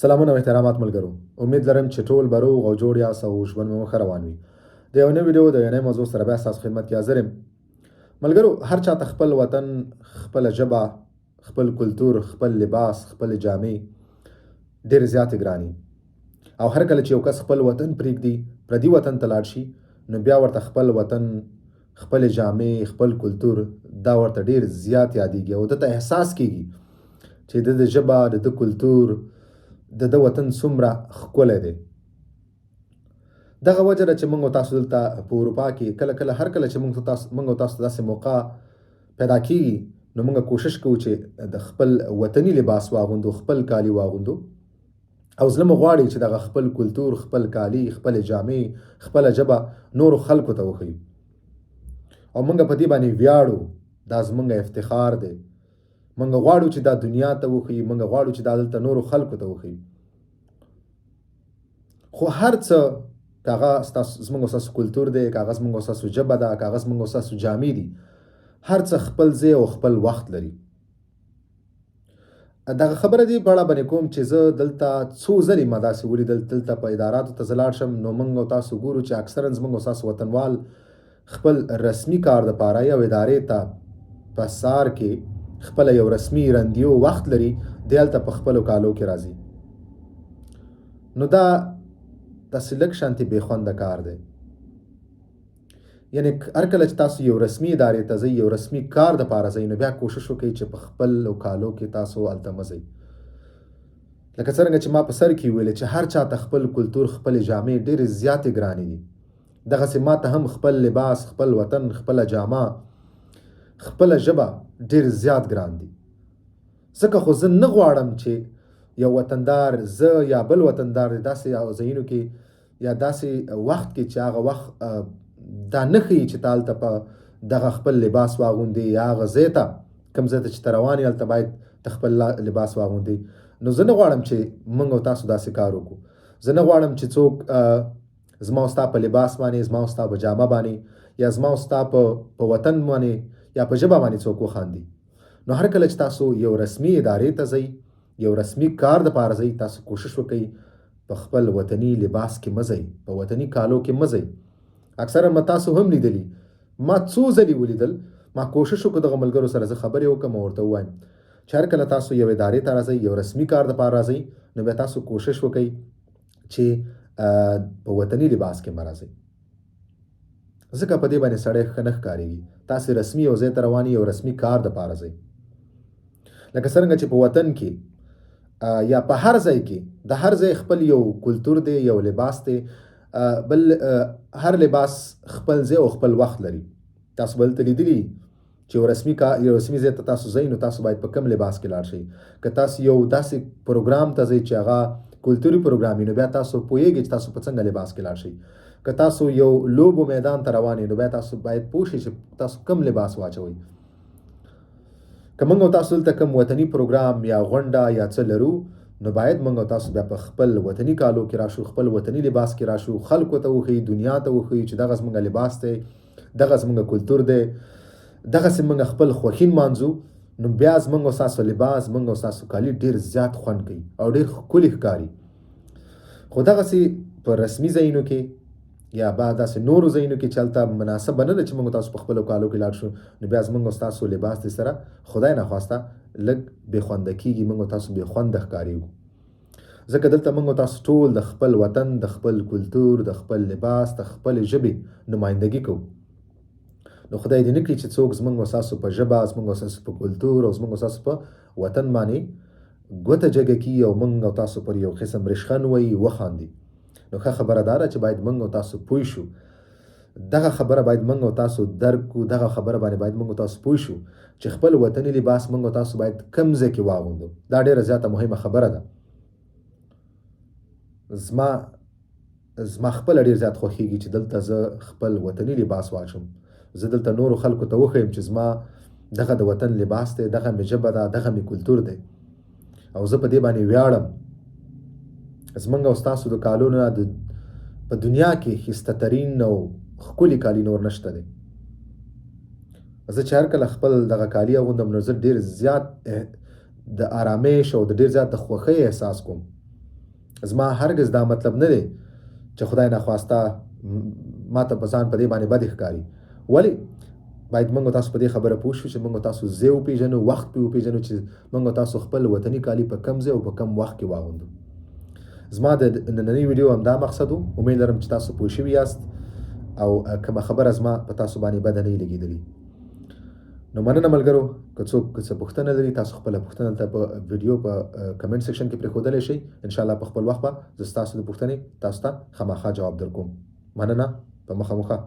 سلامونه او احترامات ملګرو، امید لرم چې ټول به روغ او جوړ یاست او ژوند مو ښه روان وي. د یو نوي ویډیو د یو نوي موضوع سره بیا ستاسو خدمت کې حاضر یم. ملګرو، هر چا ته خپل وطن، خپله ژبه، خپل کلتور، خپل لباس، خپل جامې ډېر زیاتې ګراني، او هر کله چې یو کس خپل وطن پرېږدي، پردي وطن ته لاړ شي، نو بیا ورته خپل وطن، خپلې جامې، خپل کلتور دا ورته ډېر زیات یادېږي او ده ته احساس کېږي چې د ده ژبه، د ده کلتور، د ده وطن څومره ښکلی دی. دغه وجه ده چې موږ او تاسو دلته په اروپا کې کله کله، هر کله چې موږ او تاسو ته داسې موقع پیدا کېږي، نو موږ کوشش کوو چې د خپل وطني لباس واغوندو، خپل کالي واغوندو، او زړه مو غواړي چې دغه خپل کلتور، خپل کالي، خپلې جامې، خپله ژبه نورو خلکو ته وښیو، او موږ په دې باندې ویاړو. دا زموږ افتخار دی. موږ غواړو چې دا دنیا ته وښیو، موږ غواړو چې دا دلته نورو خلکو ته وښیو. خو هر څه، که هغه ستاسو زموږ او ستاسو کلتور دی، که هغه زموږ او ستاسو ژبه ده، که هغه زموږ او ستاسو جامې دي، هر څه خپل ځای او خپل وخت لري. دغه خبره دې په اړه باندې کوم چې زه دلته څو ځلې ما داسې ولیدل. دلته په اداراتو ته زه لاړ شم، نو موږ او تاسو ګورو چې اکثرا زموږ او تاسو وطنوال خپل رسمي کار دپاره یو ادارې ته په سار کې خپله یو رسمي رندیو وخت لري، دی هلته په خپلو کالو کې راځي. نو دا داسې لږ شانتې بې خونده کار دی. یعنی هر کله چې تاسو یو رسمي ادارې ته ځئ، یو رسمي کار د پاره ځئ، نو بیا کوشش وکړئ چې په خپلو کالو کې تاسو هلته مه ځئ. لکه څرنګه چې ما په سر کې ویل چې هر چا ته خپل کلتور، خپلې جامې ډېرې زیاتې ګرانې دي، دغسې ما ته هم خپل لباس، خپل وطن، خپله جامه، خپله ژبه ډېر زیات ګران دي. ځکه خو زه نه غواړم چې یو وطندار، زه یا بل وطندار، دې داسې ځایونو کې یا داسې وخت کې چې هغه وخت دا نه ښیي چې ته هلته په دغه خپل لباس واغوندې، یا هغه ځای ته، کوم ځای ته چې ته روان یې، هلته باید ته خپل لباس واغوندې. نو زه نه غواړم چې موږ او تاسو داسې کار وکړو. زه نه غواړم چې څوک زما او ستا په لباس باندې، زما او ستا په جامه باندې، یا زما او ستا په وطن باندې یا په ژبه باندې څوک وخاندي. نو هر کله چې تاسو یو رسمي ادارې ته ځئ، یو رسمي کار د پاره ځئ، تاسو کوشش وکړئ په خپل وطني لباس کې مه ځئ، په وطني کالو کې مه ځئ. اکثرا ما تاسو هم لیدلي، ما څو ځلې ولیدل. ما کوشش وکړ دغه ملګرو سره زه خبرې وکړم او ورته ووایم چې هر کله تاسو یو ادارې ته راځئ، یو رسمي کار د پاره راځئ، نو بیا تاسو کوشش وکړئ چې په وطني لباس کې مه راځئ، ځکه په دې باندې سړی ښه نه ښکارېږي. تاسې رسمي یو ځای ته روان یو رسمي کار د پاره ځئ. لکه څرنګه چې په وطن کې یا په هر ځای کې د هر ځای خپل یو کلتور دی، یو لباس دی، بل هر لباس خپل ځای او خپل وخت لري. تاسو بل ته لیدلي چې یو رسمي ځای ته تاسو ځئ، نو تاسو باید په کوم لباس کې لاړ شئ. که تاسو یو داسې پروګرام ته ځئ چې هغه کلتوري پروګرام وي، نو بیا تاسو پوهیږئ چې تاسو په څنګه لباس کې لاړ شئ. که تاسو یو لوبو میدان ته روان یئ، نو بیا تاسو باید پوه شئ چې تاسو کوم لباس واچوئ. که موږ او تاسو دلته کوم وطني پروګرام یا غونډه یا څه لرو، نو باید موږ او تاسو بیا په خپل وطني کالو کې راشو، خپل وطني لباس کې راشو، خلکو ته وښیو، دنیا ته وښیو چې دغه زموږ لباس دی، دغه زموږ کلتور دی، دغسې موږ خپل خوښي نمانځو. نو بیا زموږ او ستاسو لباس، زموږ او ستاسو کالي ډېر زیات خوند کوي او ډېر ښکلي ښکاري. خو دغسې په رسمي ځایونو کې یا با داسې نورو ځایونو کې چې هلته مناسبه نه ده چې موږ تاسو په خپلو کالو کې لاړ شو، نو بیا زموږ او ستاسو لباس دې سره خدای نخواسته لږ بې خونده کېږي، موږ تاسو بې خونده ښکارېږو. ځکه دلته موږ تاسو ټول د خپل وطن، د خپل کلتور، د خپل لباس، د خپلې ژبې نمایندګي کوو. نو خدای دې نه کړي چې څوک زموږ او ستاسو په ژبه، زموږ او ستاسو په کلتور او زموږ او ستاسو په وطن باندې ګوته جګه کړي او موږ او تاسو پر یو قسم رشخند وایي، وخاندي. نو ښه خبره دا ده چې باید موږ او تاسو پوه شو، دغه خبره باید موږ او تاسو درک کړو، دغه خبره باندې باید موږ او تاسو پوه شو چې خپل وطني لباس موږ او تاسو باید کوم ځای کې واغوندو. دا ډېره زیاته مهمه خبره ده. زما خپله ډېر زیات خوښېږي چې دلته زه خپل وطني لباس واچوم، زه دلته نورو خلکو ته وښیم چې زما دغه د وطن لباس دی، دغه مې ژبه ده، دغه مې کلتور دی، او زه په دې باندې ویاړم. زمونږ او ستاسو د کالو نه د په دنیا کې ښایسته ترین او ښکلي کالي نور نشته دی. زه چې هر کله خپل دغه کالي اغوندم، نو زه ډېر زیات د آرامش او د ډېر زیات د خوښۍ احساس کوم. زما هرګز دا مطلب نه دی چې خدای ناخواسته ما ته په ځان په دې باندې بدې ښکاري. ولې باید موږ تاسو په دې خبره پوه شو چې موږ تاسو ځای وپېژنو، وخت پرې وپېژنو چې موږ تاسو خپل وطني کالي په کم ځای او په کم وخت کې واغوندو. زما د نننۍ ویډیو همدا مقصد و. امید لرم چې تاسو پوه شوي یاست او کومه خبره زما په تاسو باندې بده نه لګېدلې. نو مننه ملګرو، که څوک څه پوښتنه لري تاسو خپله پوښتنه دلته په ویډیو په کمنټ سیکشن کې پرېښودلی شئ. ان شاء الله په خپل وخت به زه ستاسو د پوښتنې تاسو ته خامخا جواب درکوم. مننه، په مخه مو ښه.